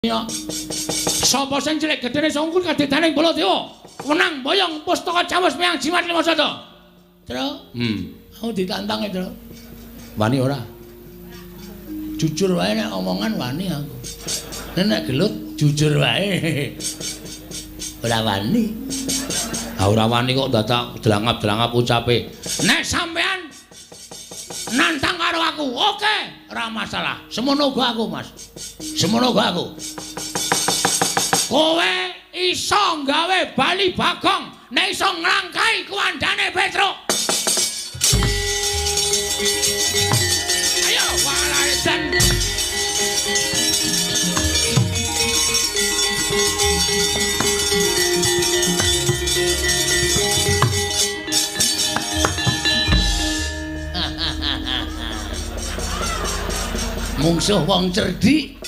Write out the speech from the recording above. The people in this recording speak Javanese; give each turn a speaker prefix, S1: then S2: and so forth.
S1: Ya. Sapa sing cilik gedene sangkul kadedaning Baladewa? Wenang boyong pustaka Jamus meyang jimat lima sada. Tru. Aku ditantang e, Tru. Wani ora? Jujur wae nek omongan wani aku. Nek gelut jujur wae. Ora wani. Ah ora wani kok dadak dlangap-dlangap ucape. Nek sampean nantang karo aku, oke, ora masalah. Semono uga aku, Mas. Semono uga aku. Kowe iso gawe Bali Bagong nek iso nglangkai kuwandane Petruk. Ayo walaedan. Mungsuh wong cerdik